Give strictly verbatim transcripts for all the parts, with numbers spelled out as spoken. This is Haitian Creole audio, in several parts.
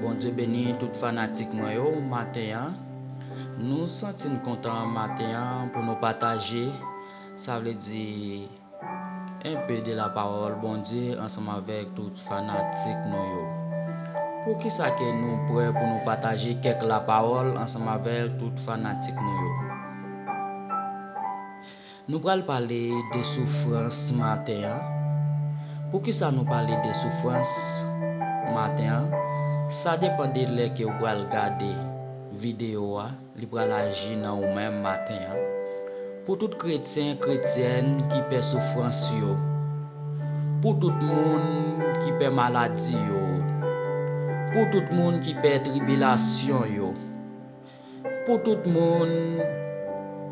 Bondye beni tout fanatik mwen yo maten an. Nou santi n kontan maten an pou nou pataje, sa vle di, enpe de lapawòl Bondye ansanm avèk tout fanatik nou yo. Poukisa ke nou prè pou nou pataje kèk lapawòl ansanm avèk tout fanatik nou yo? Nou pral pale de soufrans maten an. Poukisa nou pale de soufrans maten an? Sa depann de lè ke w pral gade videyo a, li pral aji nan ou menm maten an. Pou tout kretyen, kretyèn ki pè soufrans yo, pou tout moun ki pè maladi yo, pou tout moun ki pè tribilasyon yo, pou tout moun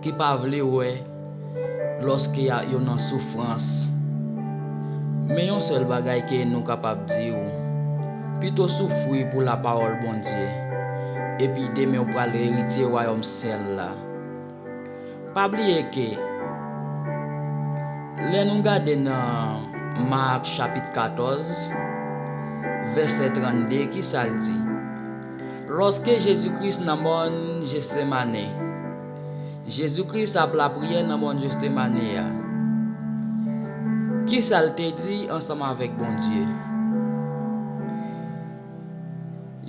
ki pa vle wè lòske a- yo nan soufrans. Men yon sèl bagay ke nou kapab di w, pito soufri pou lapawòl Bondye, epi demen w pral eritye wayòm syèl la. Pa bliye ke lè nou gade nan Mak chapit katòz, vèsè trannde, ki sa l di? Lòske Jezi Kris nan mòn Jetsemane, Jezi Kris ap lapriyè nan mòn Jetsemane a, ki sa l te di ansanm avèk Bondye?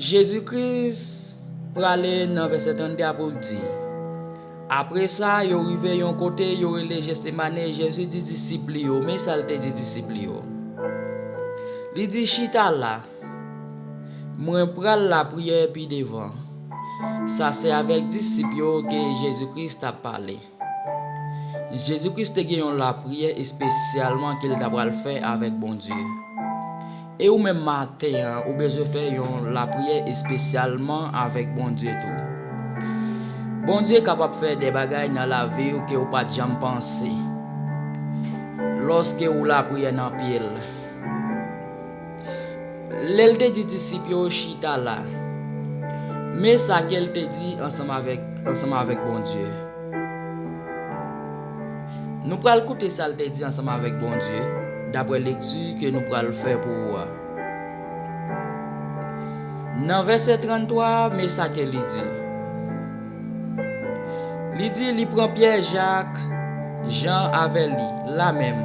Jezi Kris prale nan vèsè trannde a pou l di, apre sa, yo rive yon kote yo rele Jetsemane, Jezi di disip li yo, men sa l te di disip li yo. Li di, chita la, mwen pral lapriyè pi devan. Sa se avèk disip yo ke Jezi Kris t ap pale. Jezi Kris te gen yon lapriyè espesyalman ke l ta pral fè avèk Bondye. E ou menm maten an, ou bezwen fè yon lapriyè espesyalman avèk Bondye tou. Bondye kapab fè de bagay nan lavi w ke w pa t janm panse. Lòske ou lapriyè nan pye l, lè l te di disip yo chita la, men sa ke l te di ansanm avèk, ansanm avèk Bondye. Nou pral koute sa l te di ansanm avèk Bondye, dapre lekti ke nou pral fè pou ou a. Nan vèsè tranntwa, men sa ke li di. Li di li pran Pyè, Jak, Jan avè li, lamenm.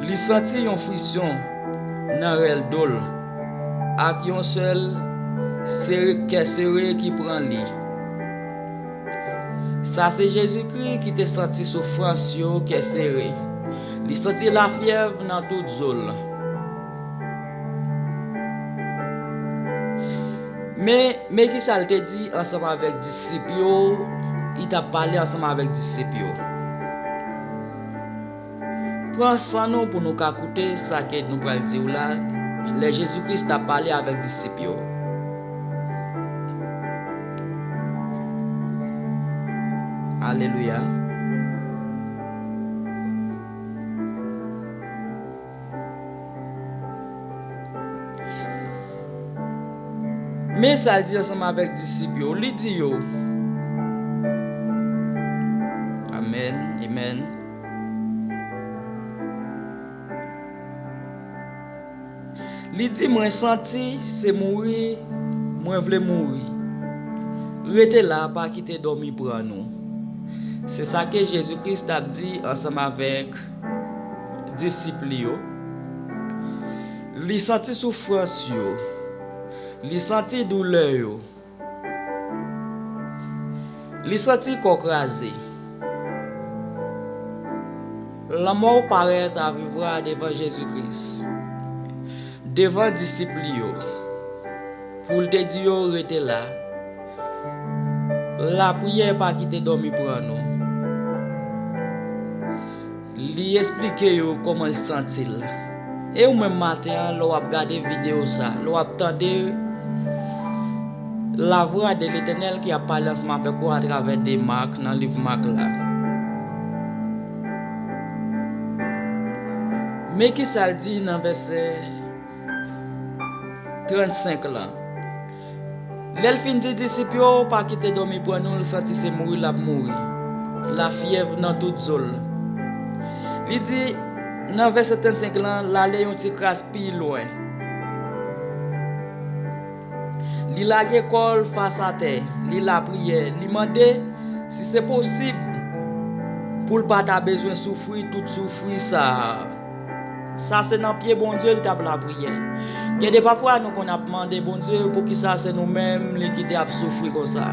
Li santi yon frisyon nan rèl do l, ak yon sèl sere, kè sere ki pran li. Sa se Jezikri ki te santi soufrans yo, kè sere. Li santi lafyèv nan tout zo l. Men, men ki sa l te di ansanm avèk disip yo, li t ap pale ansanm avèk disip yo. Pran san nou pou nou ka koute sa ke nou pral di w la, lè Jezi Kris t ap pale avèk disip yo. Alelouya. Men sa l di ansanm avèk disip yo. Li di yo, amèn, amèn. Li di, mwen santi se mouri mwen vle mouri. Rete la, pa kite dòmi pran nou. Se sa ke Jezi Kris t ap di ansanm avèk disip li yo. Li santi soufrans yo. Li santi doulè yo. Li santi kò kraze. Lanmò parèt avivwa devan Jezi Kris, devan disip li yo, pou l te di yo rete la. Lapriyè pa kite dòmi pran nou. Li esplike yo kòman l santi l. E ou menm maten an, lè w ap gade videyo sa, lè w ap tande lavwa de Letènèl ki ap pale ansanm avèk ou atravè de Mak nan liv Mak la. Men ki sa l di nan vèsè trannsenk lan. Lè l fin di disip yo, pa kite dòmi pran nou, l santi se mouri l ap mouri. Lafyèv nan tout zo l. Li di, nan vèsè trannsenk lan, l ale yon ti kras pi lwen. Li lage kò l fas atè, li lapriyè, li mande si se posib pou l pa ta bezwen soufri tout soufri sa a. Sa se nan pye Bondye l t ap lapriyè. Gen de pafwa nou konn ap mande Bondye poukisa se nou menm li kite ap soufri konsa.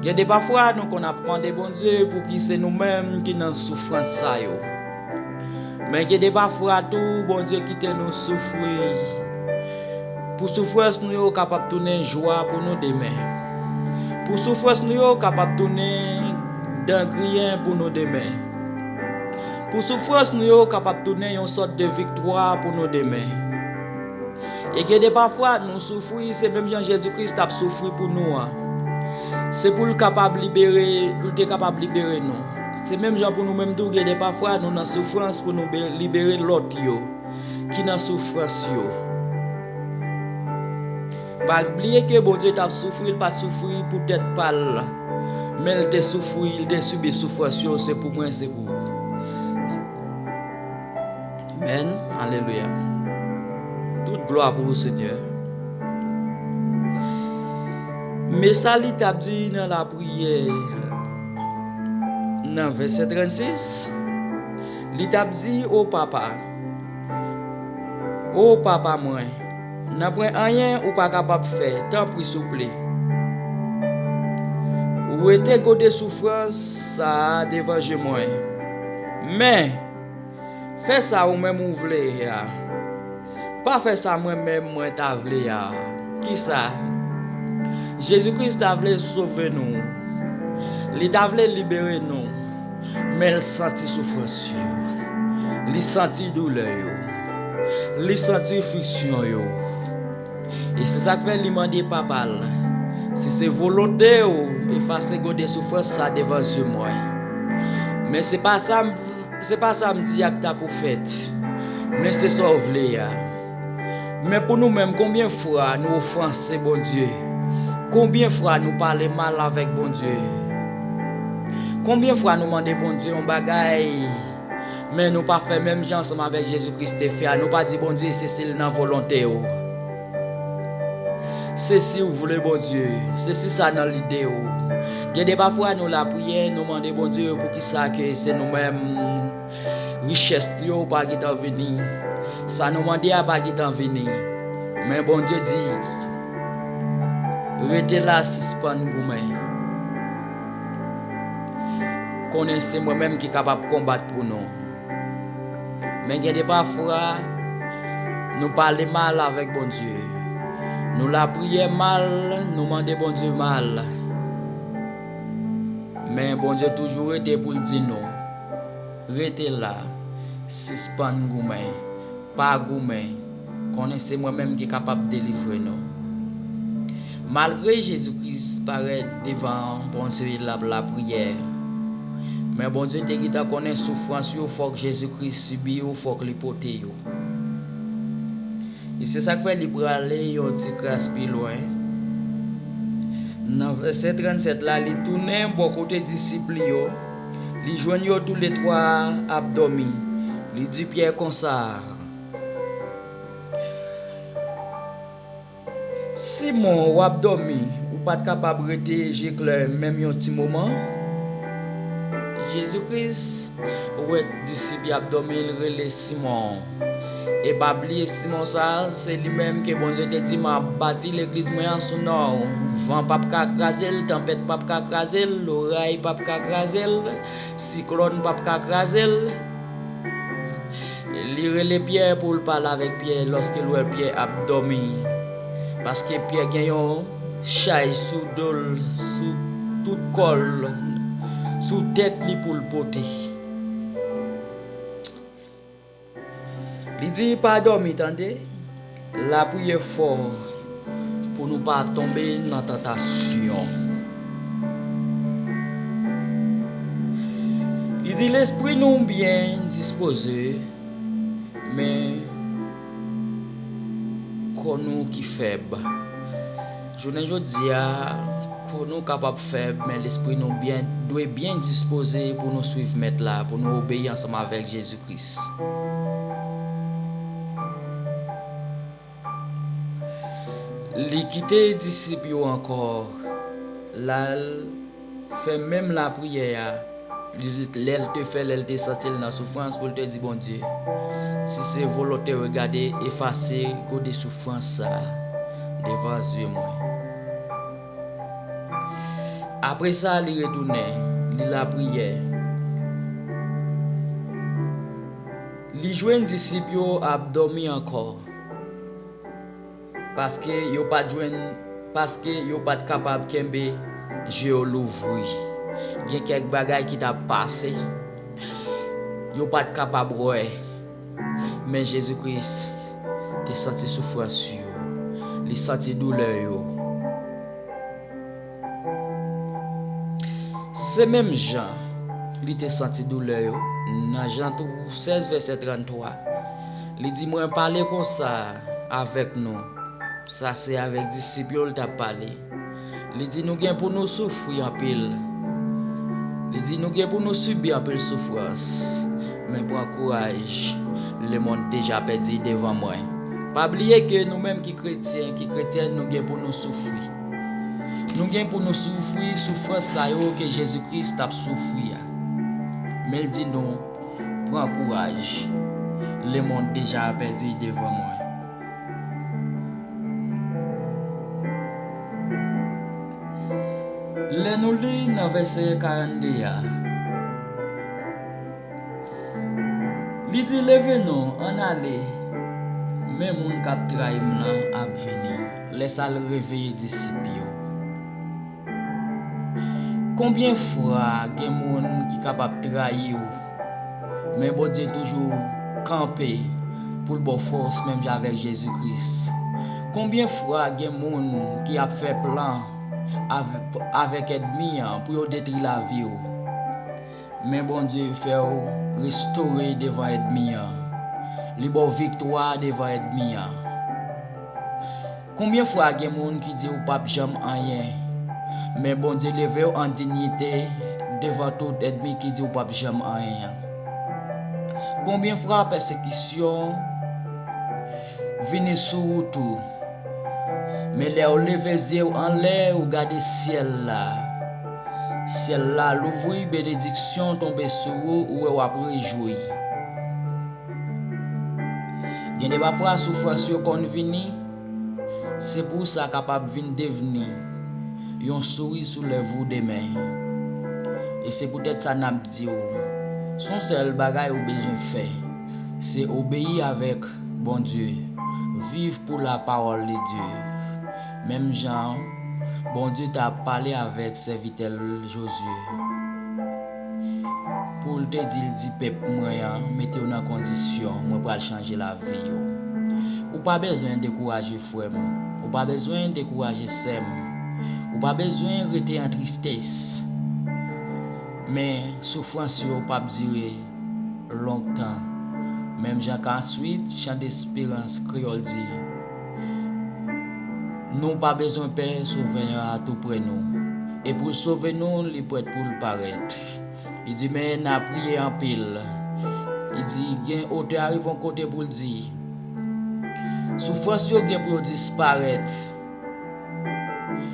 Gen de pafwa nou konn ap mande Bondye pouki se nou menm ki nan soufrans sa yo. Men gen de pafwa tou, Bondye kite nou soufri. Pou soufrans nou yo kapab tounen jwa pou nou demen. Pou soufrans nou yo kapab tounen dan griyen pou nou demen. Pou soufrans nou yo kapab tounen yon sòt de viktwa pou nou demen. E gen de pafwa, nou soufri, se menm jan Jezi Kris t ap soufri pou nou an. Se pou l kapab libere, pou l te kapab libere nou. Se menm jan pou nou menm tou, gen de pafwa, nou nan soufrans pou nou be- libere lòt yo ki nan soufrans yo. Pa bliye ke Bondye t ap soufri, l pa t soufri pou tèt pa l, men l te soufri, l te sibi soufrans yo, se pou mwen, se pou ou. Amèn. Alelouya. Tout glwa pou ou, Senyè. Men sa li t ap di nan lapriyè, nan vèsè trannsis, li t ap di, O Papa, O Papa mwen, nanpwen anyen ou pa kapab fè, tanpri souple. Wete gode soufrans sa a devan je mwen. Men, fè sa ou menm ou vle a. Pa fè sa mwen menm mwen ta vle a. Kisa? Jezi Kris ta vle sove nou. Li ta vle libere nou. Men l santi soufrans yo. Li santi doulè yo. Li santi friksyon yo. E se sa k fè li mande Papa l, si se volonte w, efase gode soufrans sa devan zye mwen. Men se pa sa m, se pa sa m di ak ta pou fèt, men se sa w vle a. Men pou nou menm, konbyen fwa nou ofanse Bondye? Konbyen fwa nou pale mal avèk Bondye? Konbyen fwa nou mande Bondye yon bagay, men nou pa fè menm jan ansanm avèk Jezi Kris te fè a? Nou pa di Bondye, se si l nan volonte w. Se si w vle Bondye, se si sa nan lide w. Gen de pafwa nou lapriyè, nou mande Bondye poukisa ke se nou menm richès yo pa gentan vini. Sa nou mande a pa gentan vini. Men Bondye di, rete la, sispann goumen. Konnen se mwen menm ki kapab konbat pou nou. Men gen de pafwa, nou pale mal avèk Bondye. Nou lapriyè mal, nou mande Bondye mal. Men Bondye toujou rete pou l di nou, rete la, sispann goumen, pa goumen, konnen se mwen menm ki kapab delivre nou. Malgre Jezi Kris parèt devan Bondye l ap lapriyè, men Bondye te gentan konnen soufrans yo fòk Jezi Kris sibi yo, fòk li pote yo. E se sa k fè li prale yon ti kras pi lwen. Nan vèsè trannsèt la, li tounen bò kote disip li yo. Li jwenn yo toulètwa ap dòmi. Li di Pyè konsa, Simon, w ap dòmi, ou pa t kapab rete je klè menm yon ti moman? Jezi Kris wè disip y ap dòmi, l rele Simon. E pa bliye Simon sa a, se li menm ke Bondye te di, "M ap bati legliz mwen an sou non w. Van p ap ka kraze l, tanpèt p ap ka kraze l, loray p ap ka kraze l, siklòn p ap ka kraze l." Li rele Pyè pou l pale avèk Pyè lòske l wè Pyè ap dòmi. Paske Pyè gen yon chay sou do l, sou tout kò l, sou tèt li pou l pote. Li di, "Pa dòmi, tande. Lapriyè fò pou nou pa tonbe nan tantasyon." Li di, "Lespri nou byen dispoze, men kò nou ki fèb." Jounen jodi a, kò nou kapab fèb, men lespri nou byen, dwe byen dispoze pou nou swiv Mèt la, pou nou obeyi ansanm avèk Jezi Kris. Li kite disip yo ankò, l al fè menm lapriyè a, li, lè l te fè, lè l te santi l nan soufrans, pou l te di Bondye, si se volonte w, gade, efase gode soufrans sa a devan zye mwen. Apre sa, li retounen, li lapriyè. Li jwenn disip yo ap dòmi ankò, paske yo pa t jwenn, paske yo pa t kapab kenbe je yo louvri. Gen kèk bagay ki t ap pase, yo pa t kapab wè. Men Jezi Kris te santi soufrans yo, li santi doulè yo. Se menm jan li te santi doulè yo, nan Jan tou, sèz, vèsè tranntwa, li di, mwen pale konsa avèk nou. Sa se avèk disip yo l t ap pale. Li di, nou gen pou nou soufri anpil. Li di, nou gen pou nou sibi anpil soufrans. Men pran kouraj, lemonn deja pèdi devan mwen. Pa bliye ke nou menm ki kretyen, ki kretyèn, nou gen pou nou soufri. Nou gen pou nou soufri soufrans sa yo ke Jezi Kris t ap soufri a. Men l di nou, pran kouraj, lemonn deja pèdi devan mwen. Lè nou li nan vèsè karannde a, li di, leve non, ann ale, men moun k ap trayi m nan ap vini. Lè sa l reveye disip yo. Konbyen fwa gen moun ki kapab trayi w, men Bondye toujou kanpe pou l ba w fòs menm jan avèk Jezi Kris? Konbyen fwa gen moun ki ap fè plan avè-, avèk ènmi an pou yo detwi lavi w, men Bondye fè w restore devan ènmi an, li ba w viktwa devan ènmi an? Konbyen fwa gen moun ki di w p ap janm anyen, men Bondye leve w an diyite devan tout ènmi ki di w p ap janm anyen an? Konbyen fwa pèsekisyon vini sou wout ou, men lè w leve zye w anlè, ou gade syèl la, syèl la louvri, benediksyon tonbe sou ou, ou wè w ap rejwi. Gen de pafwa soufrans yo konn vini, se pou sa kapab vin devni yon souri sou lèv ou demen. E se poutèt sa n ap di w, se yon sèl bagay ou bezwen fè, se obeyi avèk Bondye, viv pou lapawòl de Dye. Menm jan Bondye t ap pale avèk sèvitè l Jozye, pou l te di l, di pèp mwen an, mete yo nan kondisyon, mwen pral chanje lavi yo. Ou pa bezwen dekouraje, frè m. Ou pa bezwen dekouraje, sè m. Ou pa bezwen rete an tristès. Men soufrans yo p ap dire longtan. Menm jan k answit, Chan Desperans Kreyòl di, nou pa bezwen pè, Sovè a toupre nou. E pou l sove nou, li prèt pou l parèt. Li di, men n a priye anpil. Li di, gen otè a rive yon kote pou l di, soufrans yo gen pou yo disparèt.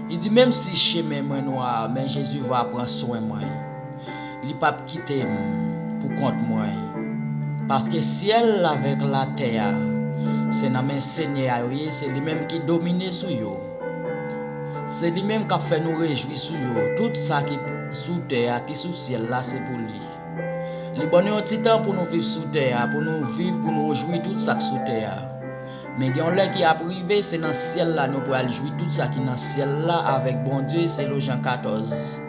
Li di, menm si chemen mwen nwa, men Jezi va pran swen mwen. Li p ap kite m pou kont mwen. Paske syèl avèk latè a, se nan men Senyè a yo ye, se li menm ki domine sou yo. Se li menm k ap fè nou rejwi sou yo. Tout sa ki sou tè a, ki sou syèl la, se pou li. Li ban nou yon ti tan pou nou viv sou tè a, pou nou viv, pou nou jwi tout sa k sou tè a. Men gen yon lè ki ap rive, se nan syèl la nou pral jwi tout sa ki nan syèl la avèk Bondye, selon Jan katòz.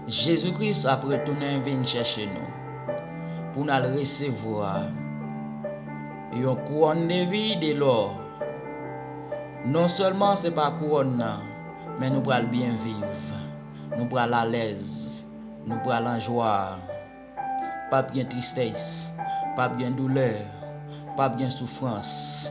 Jezi Kris ap retounen vin chèche nou, pou n al resevwa yon kouwòn de vi de lò. Non sèlman se pa kouwòn nan, men nou pral byen viv, nou pral alèz, nou pral an jwa. P ap gen tristès, p ap gen doulè, p ap gen soufrans.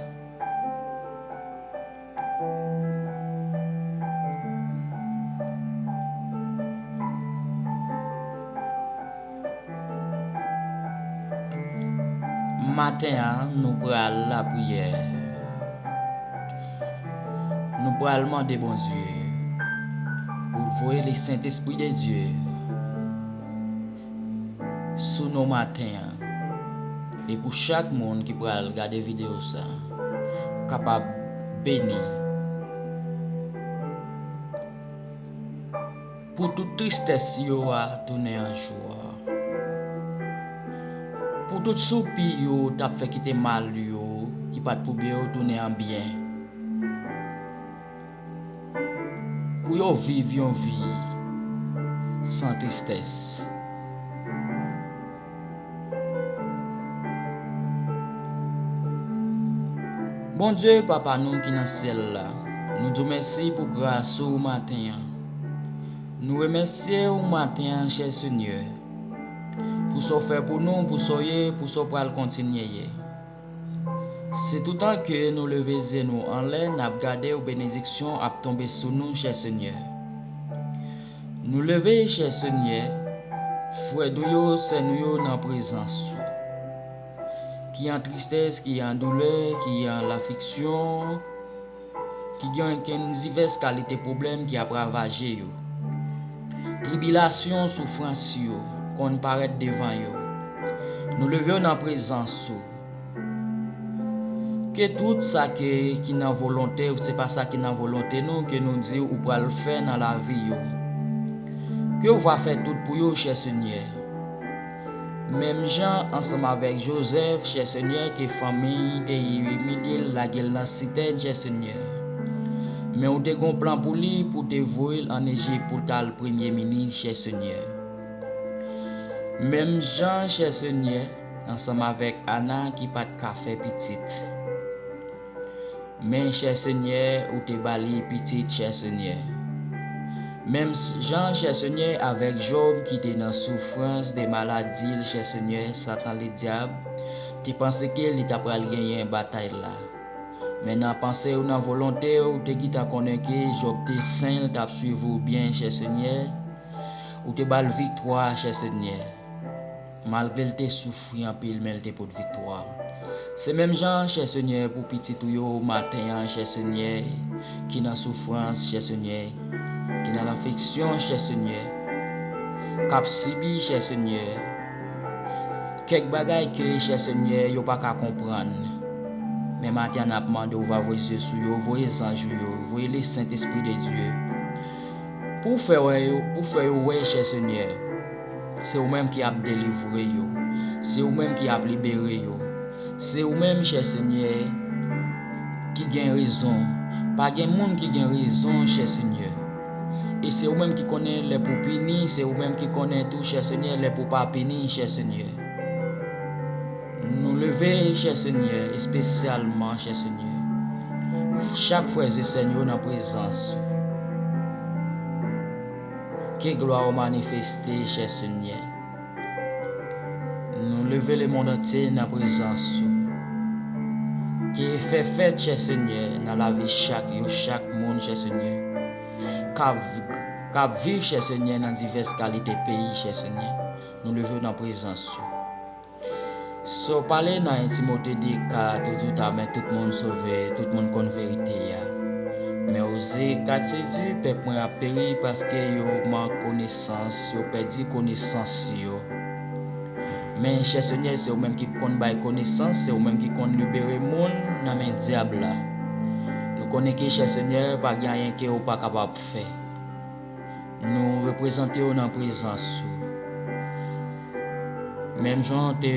Maten an, nou pral lapriyè. Nou pral mande Bondye pou l voye Lesentespri de Dye sou nou maten an. E pou chak moun ki pral gade videyo sa, kapab beni. Pou tout tristès yo a tounen an jwa. Pou tout soupi yo t ap fè kite mal yo, ki pa t pou byen yo tounen an byen. Pou yo viv yon vi san tristès. Bondye, Papa nou ki nan syèl la, nou di w mèsi pou gras ou maten an. Nou remèsye w maten an, chè Senyè, pou sa w fè pou nou, pou sa w ye, pou sa w pral kontinye ye. Se toutan ke nou leve zye nou anlè, n ap gade w, benediksyon ap tonbe sou nou, chè Senyè. Nou leve, chè Senyè, frè nou yo, sè nou yo nan prezans ou. Ki an tristès, ki an doulè, ki an lafliksyon, ki gen, gen divès kalite pwoblèm ki ap ravaje yo. Tribilasyon, soufrans yo konn parèt devan yo. Nou leve yo nan prezans ou. Ke tout sa ke, ki nan volonte ou, se pa sa ki nan volonte nou, ke nou di ou pral fè nan lavi yo. Ke ou va fè tout pou yo, chè Senyè. Menm jan ansanm avèk Jozèf, chè Senyè, ke fanmi te imilye l, lage l nan sitèn, chè Senyè. Men ou te gon plan pou li, pou te voye l ann Ejip pou l t al premye minis, chè Senyè. Menm jan, chè Senyè, ansanm avèk Ana ki pa t ka fè pitit. Men, chè Senyè, ou te ba li pitit, chè Senyè. Menm jan, chè Senyè, avèk Jòb ki te nan soufrans de maladi l, chè Senyè, Satan Ledyab te panse ke li ta pral genyen batay la. Men nan panse w, nan volonte w, ou te gentan konnen ke Jòb te sen, l t ap swiv ou byen, chè Senyè. Ou te ba l viktwa, chè Senyè. Malgre l te soufri anpil, men l te pot viktwa. Se menm jan, chè Senyè, pou pitit ou yo maten an, chè Senyè, ki nan soufrans, chè Senyè, ki nan afliksyon, chè Senyè, k ap sibi, chè Senyè, kèk bagay ke, chè Senyè, yo pa ka konprann. Men maten an, n ap mande w va voye zye sou yo, voye zanj ou yo, voye Lesentespri de Dye. Pou w fè wè yo, pou w fè yo wè, chè Senyè, se ou menm ki ap delivre yo. Se ou menm ki ap libere yo. Se ou menm, chè Senyè, ki gen rezon. Pa gen moun ki gen rezon, chè Senyè. E se ou menm ki konnen lè pou pini, se ou menm ki konnen tou, chè Senyè, lè pou pa pini, chè Senyè. Nou leve, chè Senyè, espesyalman, chè Senyè, chak frè e sè nou yo nan prezans ou. Ke glwa w manifeste, chè Senyè. Nou leve lemonn antye nan prezans ou. Ke fè fèt, chè Senyè, nan lavi chak yo, chak moun, chè Senyè, k ap, k ap viv, chè Senyè, nan divès kalite peyi, chè Senyè. Nou leve w nan prezans ou. Sa w pale nan en Timote de kat, ou di w ta renmen tout moun sove, tout moun konn verite a. Men ou di, kat se di, pèp mwen ap peri paske yo mank konesans, yo pèdi konesans yo. Men, chè Senyè, se ou menm ki konn bay konesans, se ou menm ki konn libere moun nan men dyab la. Nou konnen ke, chè Senyè, pa gen anyen ke ou pa kapab fè. Nou reprezante w nan prezans ou. Menm jan w te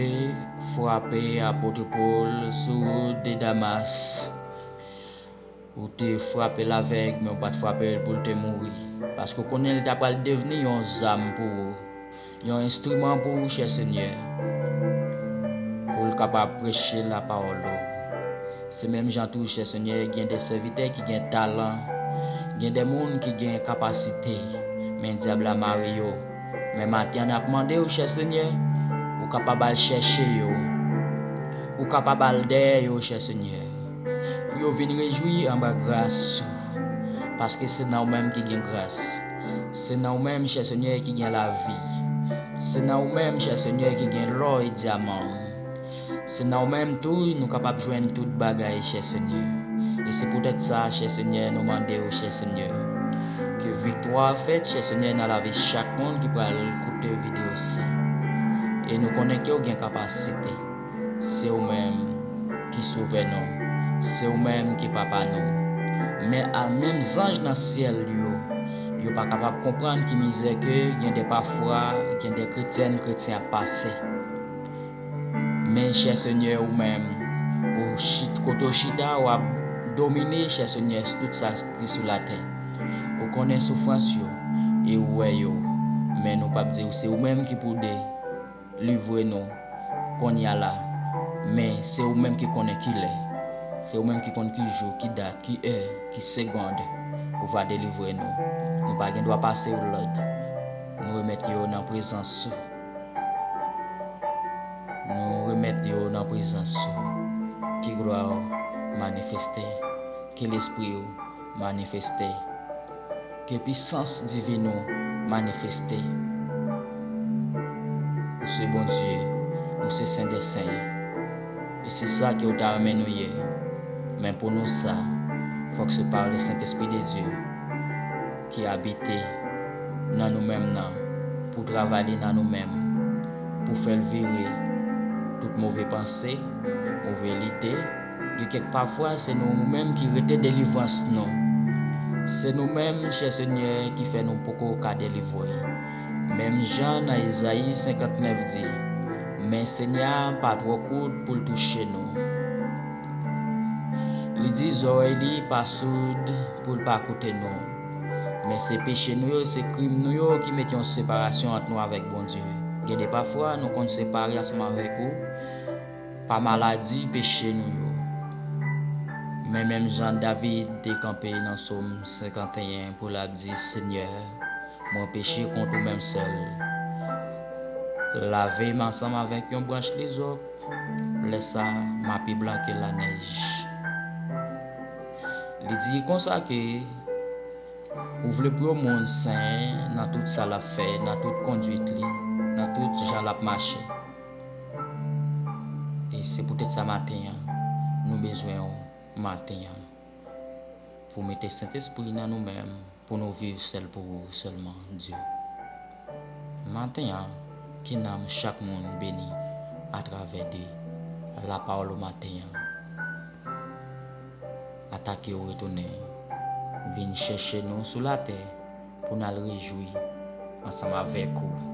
frape apot Pòl sou wout de Damas, ou te frape l avèg, men w pa t frape l pou l te mouri. Paske w konnen l ta pral devni yon zam pou ou, yon enstriman pou ou, chè Senyè, pou l kapab preche lapawòl ou. Se menm jan tou, chè Senyè, gen de sèvitè ki gen talan, gen de moun ki gen kapasite, men dyab la mare yo. Men maten an, n ap mande w, chè Senyè, ou kapab al chèche yo, ou kapab al dèyè yo, chè Senyè, pou yo vin rejwi anba gras ou, paske se nan ou menm ki gen gras. Se nan ou menm, chè Senyè, ki gen lavi. Se nan ou menm, chè Senyè, ki gen lò e dyaman. Se nan ou menm tou nou kapab jwenn tout bagay, chè Senyè. E se poutèt sa, chè Senyè, nou mande w, chè Senyè, ke viktwa fèt, chè Senyè, nan lavi chak moun ki pral koute videyo sa. E nou konnen ke w gen kapasite. Se ou menm ki Sovè nou. Se ou menm ki Papa nou. Men a menm zanj nan syèl yo, yo pa kapab konprann ki mizè ke gen de pafwa, gen de kretyèn, kretyen ap pase. Men, chè Senyè, ou menm, ou chit, kote w chita, w ap domine, chè Senyè, sou tout sa ki sou latè. Ou konnen soufrans yo, e ou wè yo. Men nou p ap di w se ou menm ki pou delivre nou kounye a la. Men se ou menm ki konnen ki lè. Se ou menm ki konn ki jou, ki dat, ki è, ki segonn ou va delivre nou. Nou pa gen dwa pase w lòd. Nou remèt yo nan prezans ou. Nou remèt yo nan prezans ou. Ke glwa w manifeste. Ke lespri w manifeste. Ke pisans diven ou manifeste. Ou se Bondye, ou se Sen dè sen. E se sa ke w ta renmen nou ye. Men pou nou sa, fòk se pa Lesentespri de Dye ki abite nan nou menm nan, pou travay li nan nou menm, pou fè l vire tout move panse, move lide, gen kèk pafwa se nou menm ki rete delivrans nou. Se nou menm, chè Senyè, ki fè nou poko ka delivre. Menm jan nan Ezayi senkantnèf di, men Senyè a pa twò kout pou l touche nou. Li di zòrèy li pa soud pou l pa koute nou. Men se peche nou yo, se krim nou yo ki mete yon separasyon ant nou avèk Bondye. Gen de pafwa nou konn separe ansanm avèk ou pa maladi peche nou yo. Men menm jan David te kanpe nan Sòm senkanteyen pou l ap di, Senyè, mwen peche kont ou menm sèl. Lave m ansanm avèk yon branch lizòp, lè sa a, m a pi blan ke lanèj. Li di konsa ke ou vle pou yon moun sen nan tout sa l ap fè, nan tout konduit li, nan tout jan l ap mache. E se poutèt sa maten an, nou bezwen w maten an. Pou mete Sentespri nan nou menm, pou nou viv sèl pou ou sèlman, Dye. Maten an, ke nanm chak moun beni atravè de lapawòl ou maten an. Atake ou retounen, vin chèche nou sou latè pou n al rejwi ansanm avèk ou.